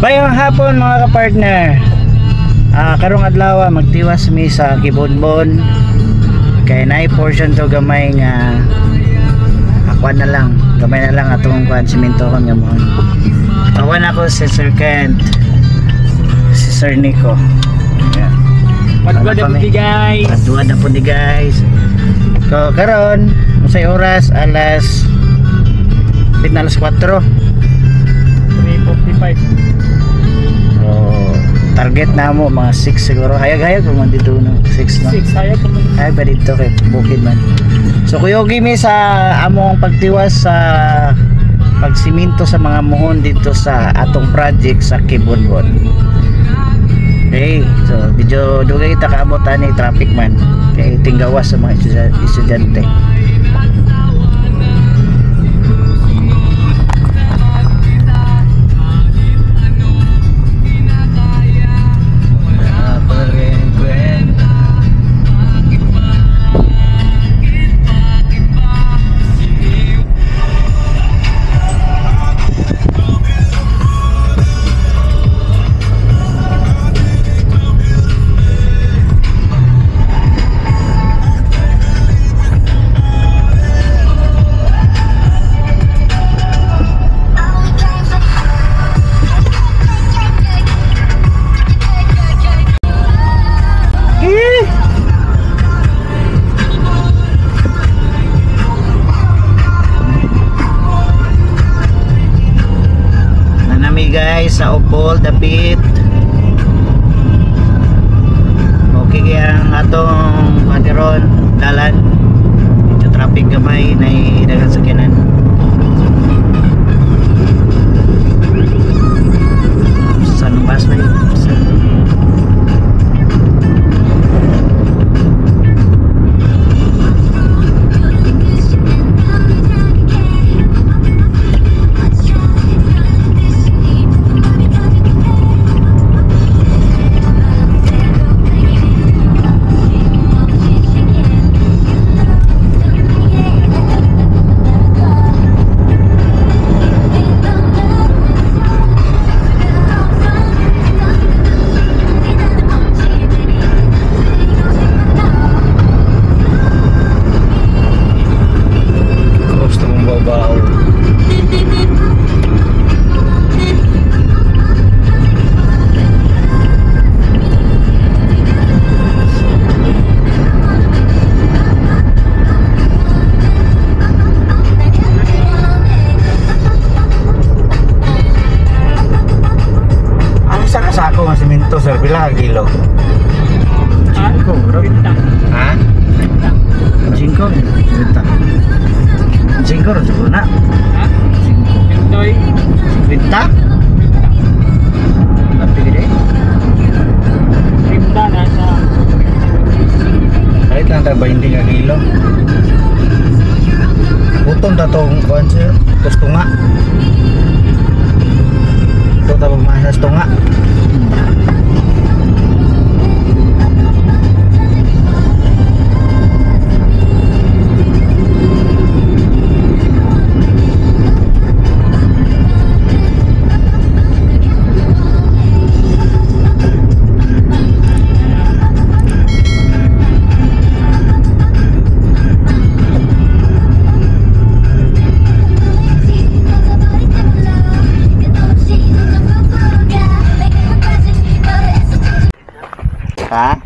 Bayong hapon, mga kapartner. Karong adlaw magtiwas mi sa Kibonbon. Kay naay portion to gamay nga akuan na lang. Gamay na lang atong kuan simintohon nga mohon. Tawan ako si Sir Kent, si Sir Nico. Yeah. Padua na Ano po kami? Guys. Padua na po ni guys. So karon, unsay oras? Alas pit na alas 4. 3:45. So target na mo mga 6 siguro. Hayag-hayag man dito no. 6 no. 6 hayag pa man. Ay ba dito kay bukid man. So kuyogi mi sa among pagtiwas sa pagsiminto sa mga muhon dito sa atong project sa Kibonbon. Okay, so medyo dugay kita kaabot ani, traffic man kay tinggawas sa mga estudyante. Wala pa rin kwenta. Eh! Nanami guys sa Opol, dapit. Okay kaya ang atong katiron, dalan. Medyo traffic gamay na daghang sakyanan. San bus ba yun? Cross na mong babaw. Ang isa ka sako nga simento, sir, pila ka kilo? Ha? Cinco, bro. Pinta. Ha? Cinco, cinta. Cinco ro siguro na. Ha? Cinco. Pintoy. Pinta? Kapi gede. Pinta nasa Kahit lang tayo 20 ka kilo. Puton ta tong kuan, sir, tapos tunga. Ito ta pagmasas tunga. Ha?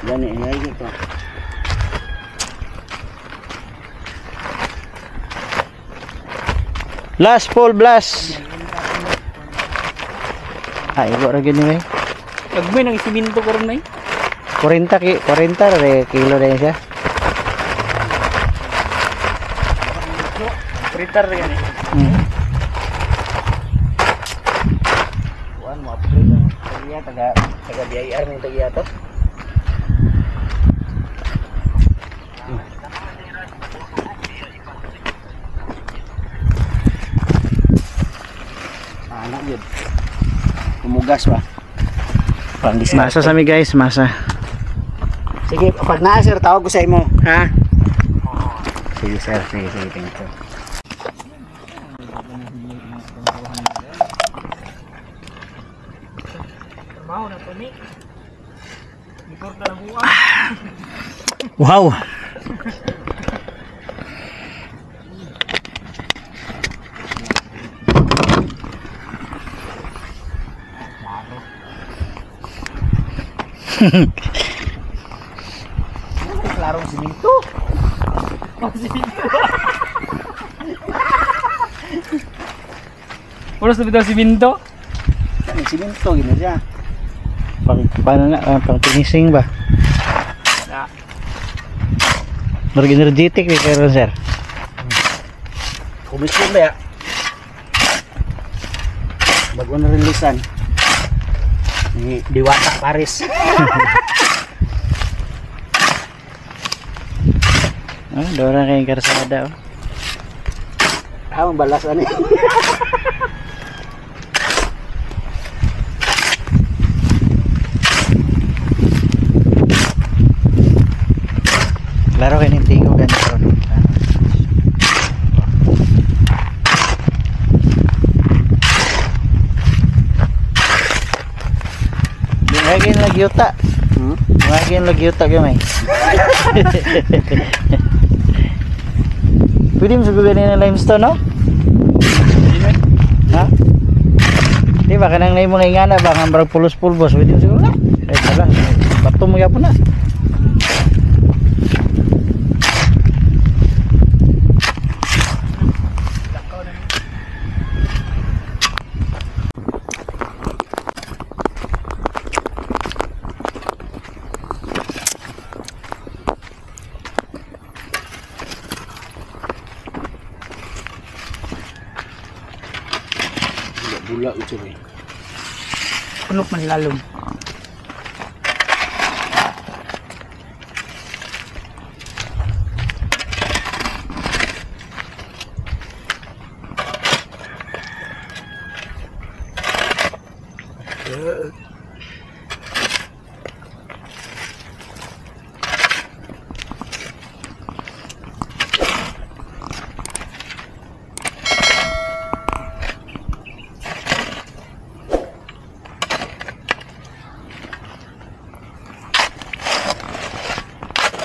Gani ay ito. Last full blast. Ay, igo ra gyud ni. Gagmay nang siminto ko ron ay. 40 ki 40 ra kilo rin siya. Fritar ra gani. Kuan mo upgrade ang tagiya taga taga BIR mong tagiya to. Anak yun. Tumugas ba? Pang Masa sa mi guys, masa. Sige, pag naa sir, tawag ko sa imo. Ha? Sige sir, sige, sige, thank you. Trabaho na to ni. Before na buwan. Wow. Klarong siminto. Oras na bitaw siminto. Ang siminto gina siya. Pang paano na pang finishing ba? Na. Murag energetic ni karon sir. Komisyon ba ya? Bago na releasean. Ni Diwata Paris. Ah, dora kay karsada oh. Ah, ang balas ani. Klaro kay ning tigo gani karon. Lagi lagi yuta. Hmm? Lagi lagi yuta gamay. Pwede mo siguro na limestone, no? Ha? Di ba kanang na mga ingana ba nga murag pulos-pulbos pwede mo siguro na. Eh wala, bato mo gyapon na. Bula ito eh. Punok man lalom.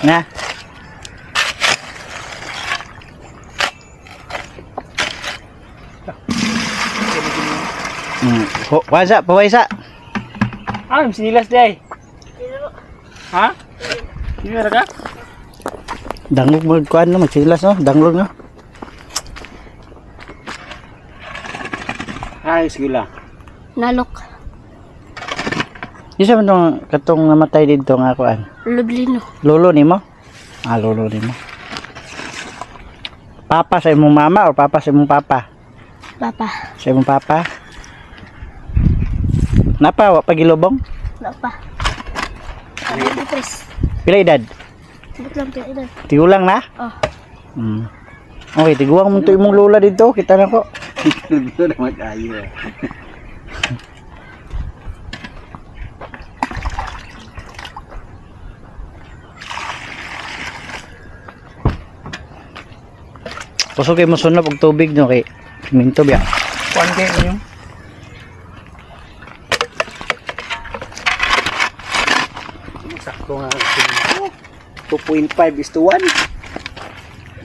Na. Wasa, pawaysa. Ah, sinilas di ay. Ha? Hindi ka? Danglog mo kuan no, magsilas no, danglog no. Ay, sige lang. Nalok. Di sa man tong katong namatay didto nga kuan. Lublino. Lolo nimo? Ah, lolo nimo. Papa sa imong mama o papa sa imong papa? Papa. Sa imong papa? Napa wa pagilobong? Papa. Sabi tres. Pila edad? Sabot lang pila edad. Tigulang na? Oh. Okay, tiguang mo to imong lola dito, kita na ko. Dito na mag-ayo eh. Kusog kay mo sunod og tubig no kay minto biya. Kuan kayo ninyo. Sakto nga. 2.5 is to 1.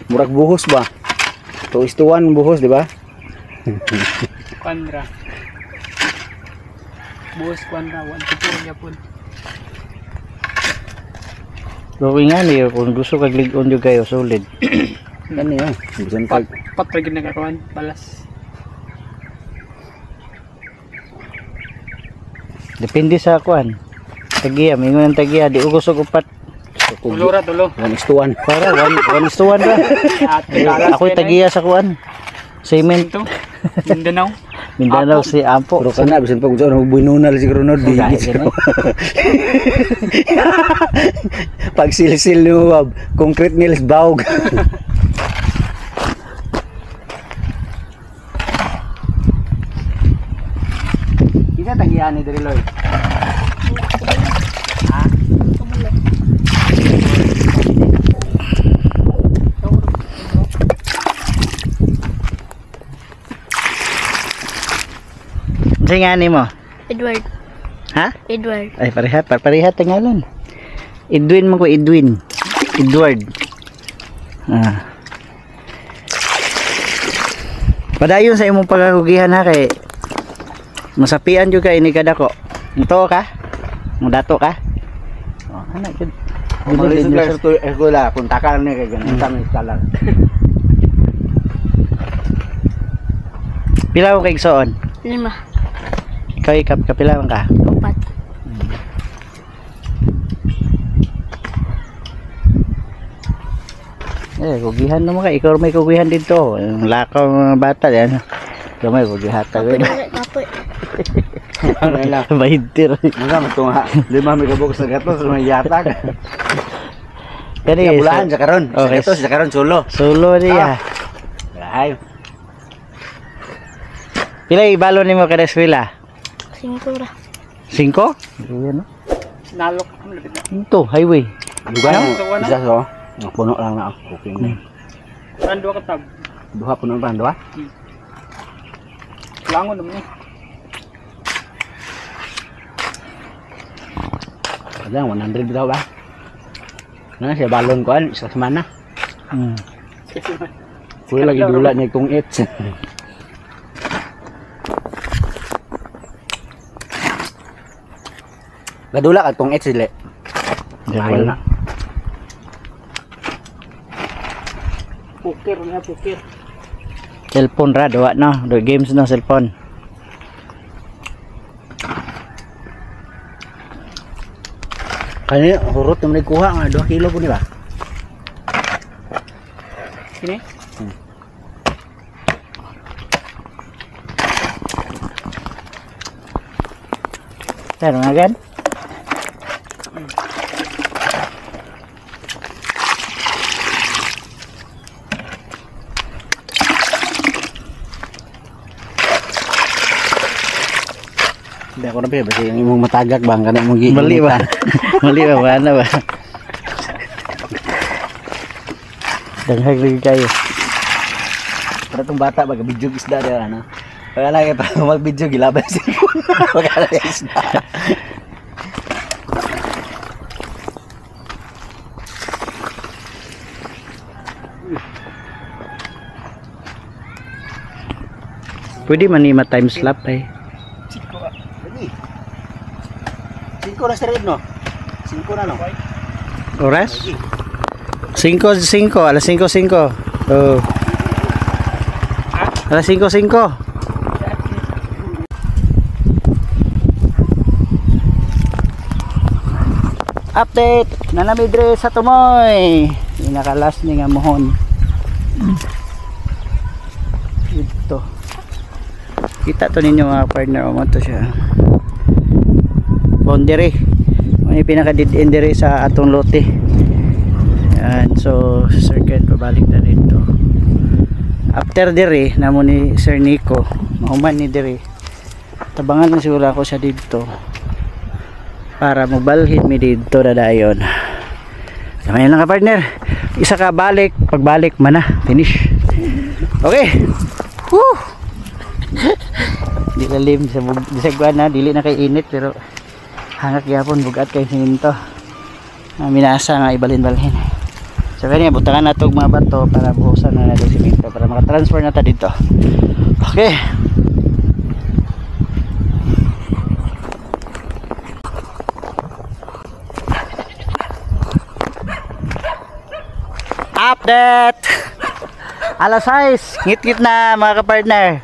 Murag buhos ba? 2 is to 1 buhos, di ba? Kuan ra. Buhos kuan ra 1 to 4 gyapon. Pero nga ni kung gusto kag lig-on jud kayo solid. Ano yun? Bisan pag Pat ra gyud nagkakuan balas. Depende sa kuan. Tagiya, mingon ang tagiya, di ugos og upat. Tulo ra tulo. 1 is to 1. Para 1 is to 1 ra. Ako'y tagiya sa kuan. Cement Ito. Mindanao. Mindanao si Ampo. Pero kana bisan pag gusto mo buinunal siguro no di. Gaya, ganun. Pag silsil ni mo bab, concrete nails bawg. Kita tagian ni diri Loy. Kabalo. Unsa nga ni mo? Edward. Ha? Edward. Ay, pareha, pareha tingalan. Edwin mo ko, Edwin. Edward. Ah. Padayon sa imong pagkakugihan ha kay masapian jud ka ini kadako. Mutuo ka? Mudato ka? Oh, ana jud. Malisod lang sa eskwela, kung takal ni kay ganun kami talang. Pila ko kay igsoon? 5. Ikaw ikap kapila man ka? 4. Eh, kugihan naman ka. Ikaw may kugihan dito. Yung lakaw ng mga bata yan. Gamay, kugihatag. Kapoy na kapoy. Wala. Bahintir. Mga matunga, 5 may kabuk sa gatos, may yatag. Kani, Kaya bulaan sa karon. Sa Okay. gatos sa karon solo. Solo niya. Ay, Pila ibalo nimo kada eskwela? 5 ra. 5? Ayan, no? Nalok. Ang lapit na. Ito, highway. lugar mo isa so. Puno lang na ako. Okay na. Saan duha ka tab? Duha puno pa duha. Langon naman eh. Kadang 100 daw ba? Na siya balon kuan isa semana. Kuya lagi dula niya kung its. Gadula ka tong its dili. Maayo na. Pukir na pukir. Cellphone ra, duwa no. Do games no, cellphone. Kani hurot naman kuha nga 2 kilo po ni ba? Kini? Pero nga gan? Hindi ako na pa basta yung imong matagak bang kana imong gi. Mali ba? Mali ba? Wala ba? Danghag lagi kayo. Pero itong bata baga video isda dira ano. Wala lang kay para mag-video gilabay sa cellphone. Wala lang isda. Pwede man ni ma-time slap eh. Lagi. 5 na sa red no. 5 na no. Oras? 5, 5, alas 5, 5. Oh. Alas 5, 5. Update! Nanami dre sa Tumoy. Pinakalas ni nga mohon. Ito. Kita to ninyo mga partner. O to siya. Boundary. May pinaka dead end diri sa atong lote. Yan, so Sir Ken pabalik na rito. After diri namo ni Sir Nico, mahuman ni diri. Tabangan na siguro ako siya dito para mobalhin mi dito na dayon. Kamay lang ka partner. Isa ka balik, pagbalik man na, finish. Okay. Woo! Di lalim sa sa kuan na, dili na kay init pero hangak gyapon bugat kay hinto. Minasa nga ibalhin-balhin. So kanya butangan na tog mga bato para buhusan na natin simento para maka-transfer na ta dito. Okay. Update! Alas 6, ngit-ngit na mga kapartner.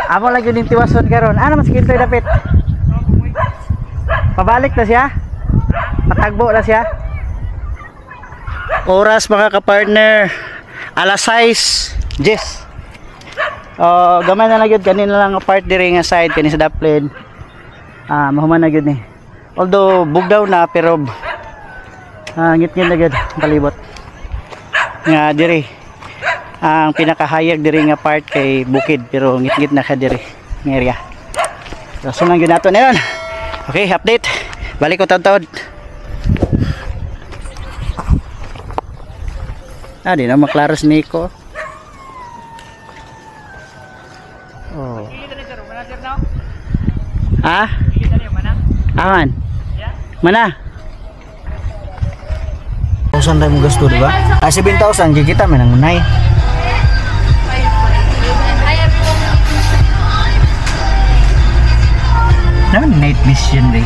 Amo lang yun yung tiwason karon. Ano mas kintoy dapit? Pabalik na siya? Patagbo na siya? Oras mga kapartner, alas 6. Yes. Oh, gamay na lang yun kanina lang ang part diri nga side kani sa Daplin. Ah, mahuman na gyud ni. Although bugdaw na pero ngit-ngit na gyud ang palibot. Nga diri ang pinakahayag diri nga part kay bukid pero ngit-ngit na ka diri nga area. So lang gyud nato na yun. Okay, update. Balik ko taon-taon. Ah, di na maklaro si Nico. Oh. Sige, dali sir. Mana sir no? Ah? Sige, dali. Mana? Aman. Mana? 1,000 tayo mo gasto, di ba? Ah, 7,000, kikita man ang unay. Naman night mission, ba?